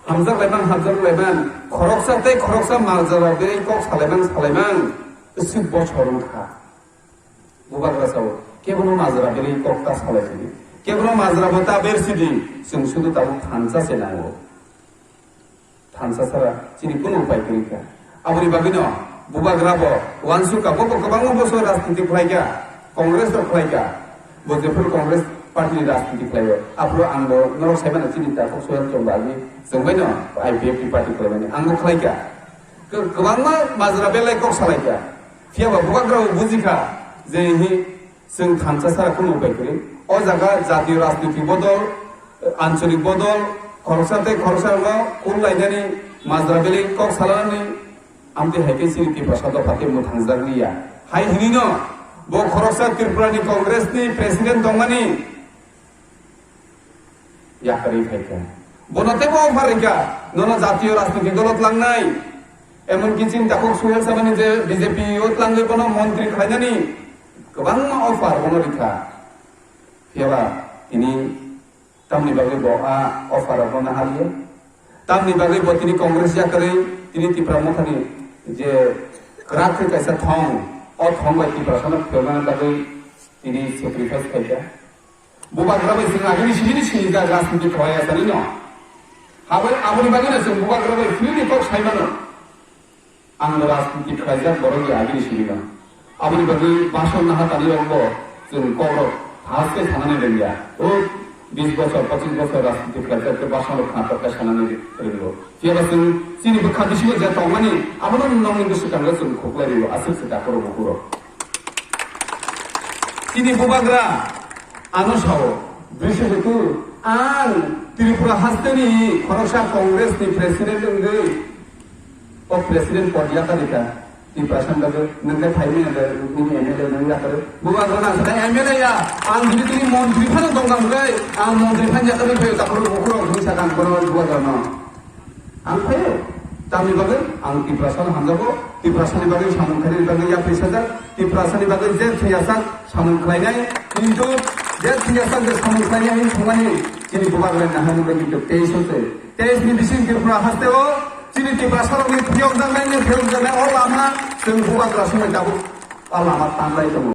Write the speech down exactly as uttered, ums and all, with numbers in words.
Hamjak laimang, hamjak laimang, khoroksa tei khoroksa majra berwi kok salaimang, salaimang, swk bochor wngkha. Bubagra sao, kebono majra berwi kok ta salaisidi, kebono majra bo ta bersidi, chwng sudu tabuk thansa se nango. Thansa sara chini kunu upai kwrwi kha. Aboni bagwino Bubagra bo uansukha, bo bo kwbangma bosor rajniti khlaikha, Congress rok khlaikha, bo jephuru Congress party ni rajniti khlaio, aphuru ang bo norok saimano chini takhuk Sohel Chongba agini chwngbaino I P F T party khlaimani ang bo khlaikha. Kwbangma majra belai kok salaikha. Phiya ba Bubagra bo bujikha je hi Chwng thansa sara kunu upai kwrwi. O jaga jatiyo rajniti bodol, ancholik bodol, khoroksa tei khoroksa rokno kul lainani majra belai kok salanani amtwi hai khe chini Tiprasa dopha tei mwthangjakliya. Hai hinino bo khoroksa Tripura ni Congress ni president tongmani yakarwi phaikha. Bono teibo offer rikha, nono jatiyo rajniti dolo tlangnai. Emonki chini takhuk Suhel Sabani je B J P o tlangwi bono montri khlainani kwbangma offer bono rikha. Phiyaba tini tamni bagwi bo a offer rokno nahaliya. Tamni bagwi bo tini Congress yakarwi tini Tipra Mothani je kwrak khe kaisa thong, o thong bai Tiprasano phiyoknani bagwi tini sacrifice khaikha. Bubagra bai chwng agini simi ni sini jak rajniti khlai asani no. Habai aboni bagwi no chwng Bubagra bai philini kok sai mano. Ang rajniti khlaijak borok ya agini simi no. Aboni bagwi bason naha tani rok bo chwng kok rok thas khe sanani rwngya. O bis bosor, pochis bosor rajniti khlaijak khe bason rok kha tok khe sanani rwngo. Phiya ba chwng chini bwkha bisingo je tongmani abono nongni bwswkango chwng khuklai rwo aswk se takhurok bukhurok. Chini Bubagra ano sao, bwswk tu ang Tripura hasteni khoroksa Congress ni president wngwi o president pod yakarika. Tiprasa wngwi nungkhe phaimani nini M L A nung yakarwi. Bubagra na sa M L A ya, ang bini tini montri phano tongkha hwnkhe ang montri phan yakarwi phaio takhurok bukhurok hwnwi sakha ang bono Bubagra no. Ang phaio, tamni bagwi ang Tiprasano hamjago, Tiprasani bagwi samung khlainani bagwi yapri sajak, Tiprasani bagwi je thwiyasak samung khlainai, kintu je thwiyasak je samung khlainai hwnwi thangmani chini Bubagra nahani bagwi kintu teis o se. Teis ni bising Tripura haste o chini Tiprasarokni phiyokjaknai, phiyokjaknai o lama chwng Bubagra songwi tabuk o lama tanglai tongo.